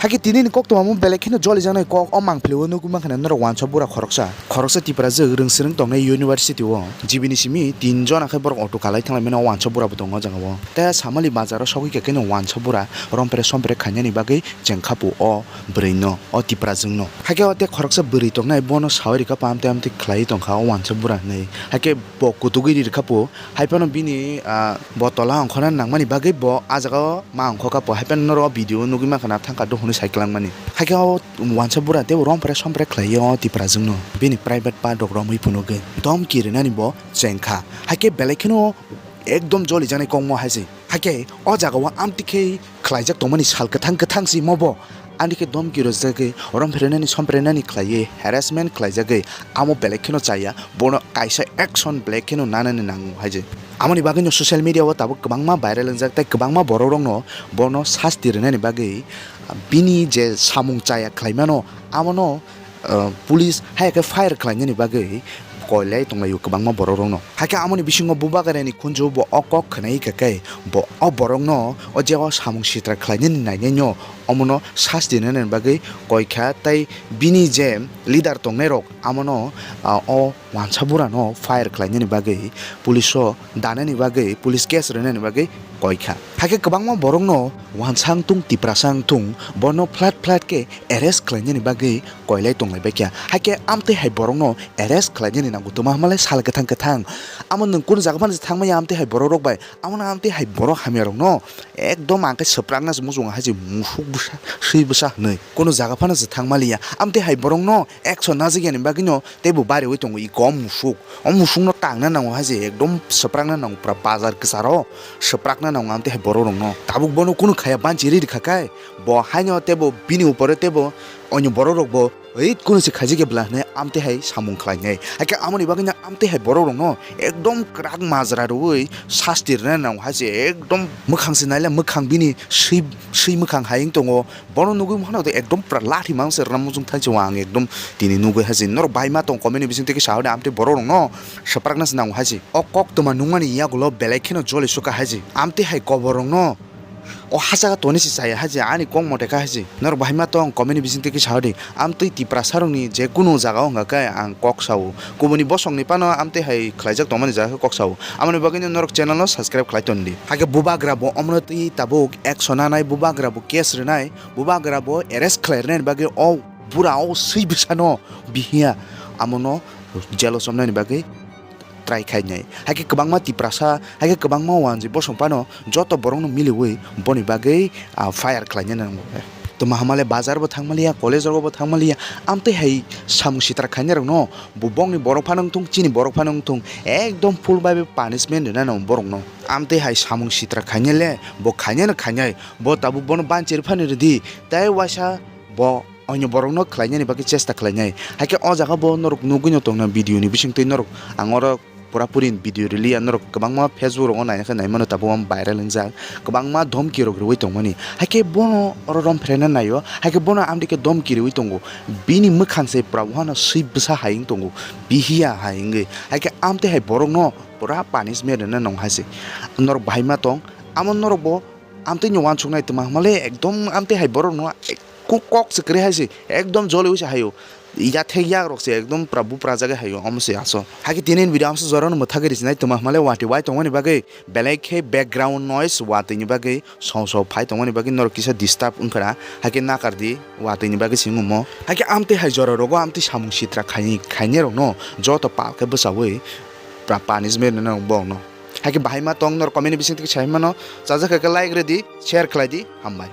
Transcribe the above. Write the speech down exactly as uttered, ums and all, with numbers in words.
Hakhe tini ni koktwma belai kheno jolijaknai kok o mangpili o nugwi mankha norok wansa bura khoroksa. Khoroksa Tiprajwk rwng swrwng tongnai university o, G B ni simi tin jona khe borok auto kalai thanglaimani o wansa bura bo tongo o jaga o. Tei Samali bazar o sogwi khe keno wansa bura rompre sompre khainani bagwi chengkhapu o bwrwi no, o Tiprajwk no. Hakhe o tei khoroksa bwrwi tongnai bono sawi rwkha amtwi amtwi khlaiwi tongkha o wansa bura hinwi. Hakhe bo kutugwi ri rwkhapu. Haiphano bini, ah, bo tola ongkhorna nangmani bagwi bo ah jaga o ma ongkhoka po. Haiphano norok o video o nugwi mankha na thangkha do hwnwi sai kwlangmani. Hakhe o wansa bura tei rompre sompre khlaiwi o Tiprajwk no bini private part rok romwi phunugwi domki rinani bo chengkha. Hakhe belai kheno ekdom jolijaknai kokmo hai se. Hakhe o jaga o amtwi khe khlaijak tongmani sal kwthang kwthang se imo bo. Ani khe domki rwjagwi, romphrenani, somprenani khlaiwi, harassment khlaijagwi, amo belai kheno chaya, bono kaisa action belai kheno nanani nango hai je. Amoni bagwino social media o tabuk kwbangma viral wngjak tei kwbangma borokrokno bono sasti rwnani bagwi bini je samung chaya khlaimano, amono, uh, police hai khe fire khlainani bagwi koilai tonglaio kwbangma borokrokno. Hakhe amoni bisingo Bubagrani khunju bo o kok khwnai kha khe bo o borokno o je o samung sitra khlainani nainai no omono sasti rwnani bagwi koi kha, tei bini je leader tongnairok amono, ah, o wansa burano fire khlainani bagwi police o danani bagwi, police case rwnani bagwi koi kha. Hakhe kwbangma borokno wansa wngthung, Tiprasa wngthung, bono flat flat khe arrest khlainani bagwi koilai tonglai bai kha. Hakhe amtwi hai borokno arrest khlainani nango twma hwnmalai sal kwthang kwthang. Amo nwng kunu jaga phano thangmaya amtwi hai borokrok bai. Amo no amtwi hai borok hamya rokno ekdom ang khe swprakna se muchungo hai se musuk bwsa, swi bwsa hwnwi. Kunu jaga phano se thang maliya. Amtwi hai borokno action najak yani bagwino teibo bariwi tongo iko o musuk. O musukno tangna nango hai se ekdom swprakna nango pura bazar kwcharo swprakna nango amtwi hai borok rokno. Tabuk bono kunu khaya banchi ri rikha khe bo haino teibo bini upore teibo onyo borok rokbo ei kunu se khaijak ya bwla hwnwi amtwi hai samung khlainai. Hakhe amoni bagwino amtwi hai borok rokno ekdom kwrak majra rwui sasti rwna nango hai se ekdom mwkhang se naila mwkhang bini swi, swi mwkhang hai wng tongo. Bono nugui mano de ekdom pura lathi mang se rwna muchung thai se ang ekdom tini nugui hai se norok bai ma tong comment ni bising twi sa hodi amtwi borok rokno swprakna se nango hai se. O kok toma nungmani yagulo belai kheno joli suka hai se. Amtwi hai kobor rokno o hachaka toni se chaya hai se ani kok mote kha hai se. Norok bahai ma tong comment ni bising twi sa hodi. Amtwi Tiprasa rokni je kunu jaga o wngkha khe ang kok sao. Kubuni bosong ni phano amtwi hai khlaijak tongmani jaga khe kok sao. Amoni bagwi no norok channel no subscribe khlai ton di. Hakhe bubagra bo omono twi tabuk action nanai, bubagra bo case rwnai, bubagra bo arrest khlai rwnai bagwi o bura o swi bwsano bihiya amono jail o chomnani bagwi try khainai. Hakhe kwbangma Tiprasa, hakhe kwbangma wanjwi bosong phano joto borokno miliwi boni bagwi, ah, fire khlainani nango. Toma hamale bazar bo thangmaliya, college rogo bo thangmaliya, amtwi hai samung sitra khainai rokno bo bongni borok phano wngthung, chini borok phano wngthung, ekdom full bai punishment rwna nango borokno. Amtwi hai samung sitra khainai le bo khainai no khainai, bo tabuk bono banchir phani rwdi, tei waisa bo onyo borokno khlainani bagwi chesta khlainai. Hakhe o jaga bo norok nugui no tongna video ni bising twi norok ang oro pura puri video rwliya, norok kwbangma Facebook rogo naina khe naimano tabuk viral wngjak, kwbangma dhomki rok rwui tongmani. Hakhe bono oro romphre na naio, hakhe bono amtwi khe dhomki rwui tongo, bini mwkhang se pura wngphano swi bwsa hai wng tongo, bihiya hai wngwi. Hakhe amtwi hai borokno pura punishment rwna nang hai se. Norok bahai ma tong, amo norok bo amtwi ni wansuknai twma hwnmale ekdom amtwi hai borok no ek-, ku-, kok se kwrwi hai se ekdom joliwi se haio. Yathek yak rok se ekdom pura bupra jagwi haio omo se aso. Hakhe tini ni video amsa jorano mwthagwi rwchinai twma hwnmale watwi wai tongmani bagwi belai khe background noise watwi ni bagwi song song phai tongmani bagwi norok kisa disturb wngkha na. Hakhe nakar di watwi ni bagwi singmo. Hakhe amtwi hai jora rogo amtwi samung sitra khaini khaini rok no joto pal khe bwchawi pra-, punishment rwna nang borok no. Hakhe bahai ma tong norok comment ni bising twi sai mano. Chajak khe like rwdi, share khlai di, hambai.